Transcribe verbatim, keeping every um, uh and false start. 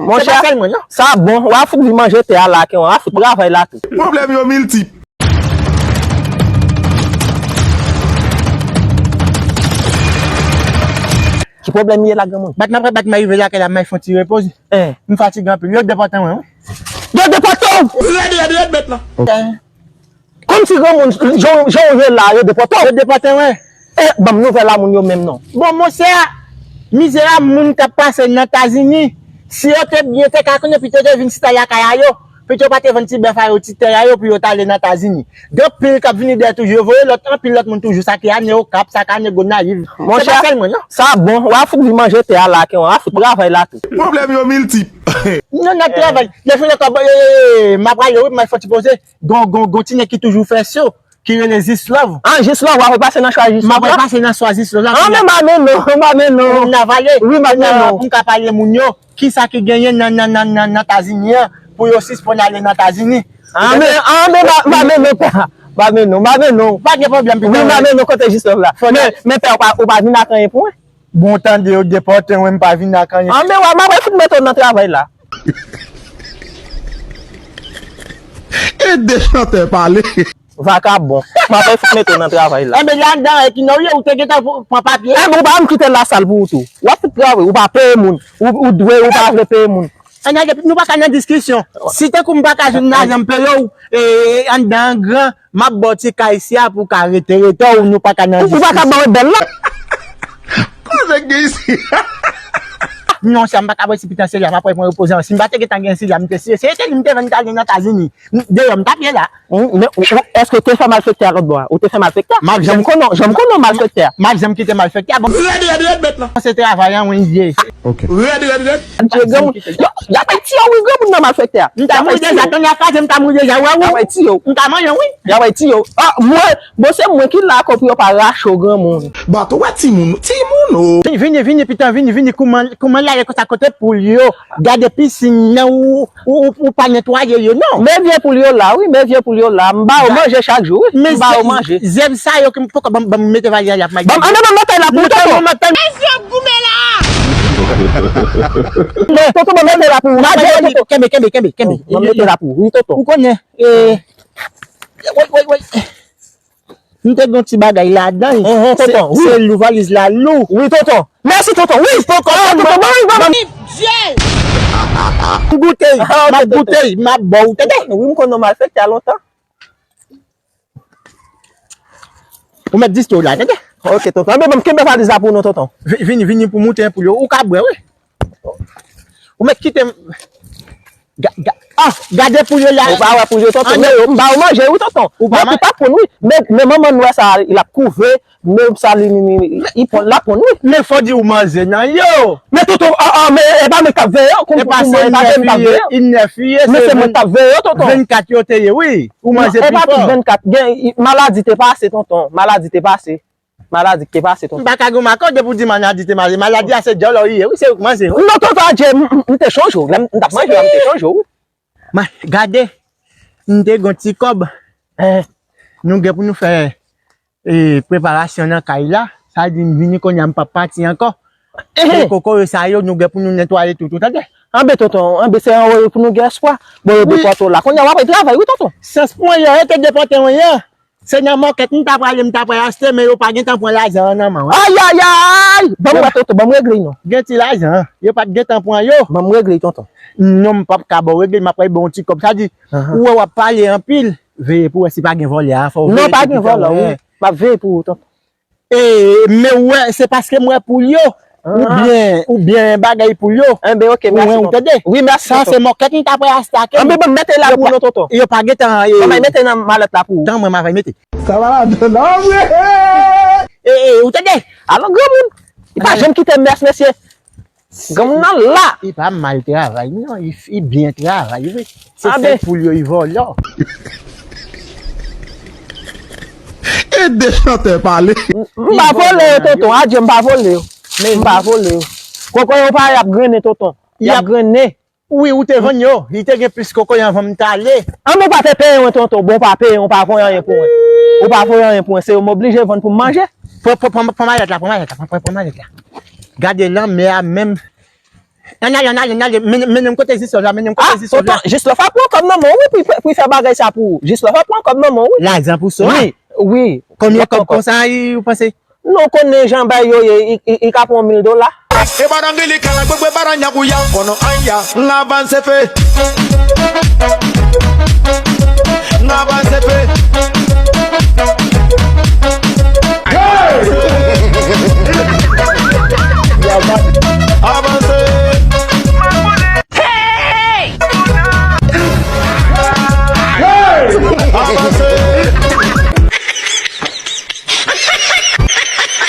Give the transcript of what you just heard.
Monchè, sa bon, w a fout vin manje tè a la, ke w a fout travay la tou. Pwoblèm yo miltip. Ki pwoblèm ye la, granmoun? Bat m ap bat, m rive lakay la, m al fè yon ti repoze. M fatige anpil. Yo depòte mwen, wi. Yo depòte w! Rèd, rèd, rèd, bèt la. Kòmsi granmoun, jan, jan w ye la, yo depòte w. Yo depòte mwen. E, ban m nouvèl a moun yo menm non. Bon, monchè, mizè a moun k ap pase nan Etazini, si yo te byen, te ka konnen pito yo te vin chita lakay a yo, pito yo pa te vann ti bèf a yo, ti tè a yo pou yo t ale nan Etazini. Gen anpil k ap vini dèyè toujou, yo voye lòt, anpil lòt moun toujou, sa ki ane Okap, sa ki ane Gonayiv. Monchè, sa bon, w a fout vin manje tè a la, ke w a fout travay la tou. Pwoblèm yo miltip. Non, n ap travay. Lè fini kòb, e, e, e, m ap prale, wi, m al fè yon ti poze. Gon, gon, gon ti nèg ki toujou fè sho, ki rele Zis Love. Ah, Zis Love, w ap pase nan swa Zis Love la? M ap pase nan swa Zis Love la. Ah, men m pa men non, m pa men non. M ap vale. Wi, m pa men non. Pou m ka pale moun yo, kisa ki genyen nan, nan, nan, nan, nan Etazini an, pou yo sispann ale nan Etazini. Ah, men, ah, men, m pa, m pa men non, pè. M pa men non, m pa men non. Pa gen pwoblèm, pito. Wi, m pa men non, kote Zis Love la? Men, men, pè, ou pa, ou pa vin ak anyen pou mwen? Bon, tande, yo depòte mwen, m pa vin ak anyen. Ah, men, w a, m ap fout mete w nan travay la. E de chantè pale. Vakabon. M ap fout mete w nan travay la. Enben, la anndan, e ki non w ye, ou te gentan pran papye? Enben, ou pa janm kite lasal pou ou tou. W ap fout travay, ou pa peye moun. Ou, ou dwe, ou pa vle peye moun. Ann ale, nou pa ka nan diskisyon. Si tankou m pa ka jwenn lajan m peye w, e, anndan an gran, m ap ba w ti kay isi a pou w ka rete, rete w, nou pa ka nan diskisyon. Ou pa ka ba mwen bèl la? Koze k gen isi? Non, sa m pa ka ba w ti pitan sila, m ap pran repoze an. Si m pa te gentan gen sila, m te siye. Se te li m te vann t ale nan Etazini. Deyò, m t ap ye la. Wi, men ou, ou, èske w te fè malfektè a lòt bò a? Ou te fè malfektè? M ap janm konnen, janm konnen w malfektè. M ap janm kite malfektè a. Bon. Rèd, rèd, rèd, bèt lan. Se travay an, wi, m ye. Ok. Rèd, rèd, rèd. Dye granmoun. Yo, y ap tiye w, wi, granmoun nan malfektè a. M ta mouri deja, tande a kraze, m ta mouri deja, wè, wi. Y ap tiye w. M ta manyen, wi. Y ap tiye w. Ah, mwen, bon, se mwen ki la ankò pou yo pa rache w, granmoun. Bat ou wè timoun, timoun, o. Vini, vini, vini, pitan, vini, vini, kouman, kouman l ale konsa kote poul yo? Gade pisin nan ou, ou, ou, ou pa netwaye yo, non. Men vye poul yo la, wi, men vye poul yo la. M ba yo manje chak jou, wi. M ba yo manje. Zèb sa yo ki m poko ban, ban m mete valiz la, y ap manje. Ban m, ann, ban m mete la pou tonton. Mete la. Non, tonton, ban m mete la pou ou. Kenbe, kenbe, kenbe, kenbe. Ban m mete la pou ou, wi, tonton. Ou konnen, e, woy, woy, woy. M te gen yon ti bagay ladan l. Enhen, tonton, wi. Se lou, valiz la lou. Wi, tonton. Mèsi, tonton. Wi, poko, ah, tonton, bon, wi, bon. M goute l, m ap goute l, m ap ba w, tande. Wi, m konn yon malfektè a lontan. Ou mèt distri w la, tande. Ok, tonton. Anben, ban m kenbe valiz la pou nou, tonton. Vi-, vini, vini pou moute pou yo. Ou ka bwè, wi. Ou mèt kite m. Ga-, ga-, ah, gade pou yo la. Ou pa wè pou yo, tonton. Men yo, m ba yo manje, wi, tonton. Ou pa manje. Men pou pa poun, wi. Men, men manman nwè sa, l ap kouve. Men sa, li, li, li, li pon, l ap poun, wi. Men fò di ou manje nan yo. Men, tonton, ah, ah, men e pa mwen k ap veye yo. Konn, e pa se mwen, e pa mwen k ap veye yo. Men se mwen k ap veye yo, tonton. Vennkat yo te ye, wi. Ou manje pi fò. E pa tout vennkat. Gen, maladi te pase, tonton. Maladi te pase. Maladi k te pase, tonton. M pa ka gen makòde pou di maladi te manje. Maladi a se djòlò li ye, wi, se ou k manje, wi. Non, tonton Adje, m, m, m te chonje w. Lè m, m t ap manje a, m te chonje w, wi. Ma, gade, m te gen yon ti kòb. Eh. Nou gen pou nou fè, eh, preparasyon nan kay la. Sa di m vini kounye a, m p ap pati ankò. Eh. E kokoye sa yo, nou gen pou nou netwaye tout, ou tande? Anben, tonton, anben, se anwo yo pou nou gen espwa. Bon, yo depòte w la. Kounye a, w ap travay, wi, tonton. Sans pou mwen, yo rete depòte mwen an. Se nan makèt m ta prale, m ta pral achte, men yo pa gentan pran lajan an nan men w. Ay, ay, ay! Ban m wè, tonton, ban m regle, non. Gen ti lajan an, yo pa t gentan pran yo. Ban m regle, tonton. Non, m p ap ka ba w regle, m ap pral ba w yon ti kòb. Sa di, ou wè w ap pale anpil, veye pou w wè si pa gen vòlè a, fò w veye. Non, pa gen vòlè, wi. M ap veye pou ou, tonton. E, men w wè, se paske m wè poul yo. Oubyen, oubyen bagay poul yo. Enben, ok, mèsi, tonton. Ou tande? Wi, mèsi, tonton. Sa se mòkèt m ta pral achte a. Enben, ban m mete la pou nou, tonton. Yo pa gentan, e. Ban m mete nan malèt la pou ou. Tan mwen, m a fè mete. Sa malad, non, vre. E, e, ou tande? Alò, granmoun. Li pa janm kite mès, mesye. Granmoun nan la. Li pa mal travay, non. Li, li byen travay, wi. Se sèl poul yo, li vòlò. E de chantè pale. M pa vòlè yo, tonton. Adje, m pa vòlè yo. M pa vòlè yo. Kokoye yo pa y ap grennen, tonton. Y ap grennen. Wi, ou te vann yo. Li te gen plis kokoye anvan m t ale. An, men w pa te peye mwen, tonton. Bon, w pa peye, w pa voye anyen pou mwen. Ou pa voye anyen pou mwen. Se yo m oblije vann pou m manje. Pran, pran, pran, pran malèt la, pran malèt la, pran, pran, pran malèt la. Gade lanmè a menm. Ann ale, ann ale, ann ale. Mennen m kote Jistòf la, mennen m kote Jistòf la. Jistòf ap pran kòb nan men w, wi, pou l fè bagay sa pou ou. Jistòf ap pran kòb nan men w, wi. Lajan pou swa. Wi, wi. Konbyen kòb konsa ou panse? Non, konnen jan bay yo ye, li ka pran mil dola. E barangili kala gbegbe baranya kuya kono anya nga avanse fe.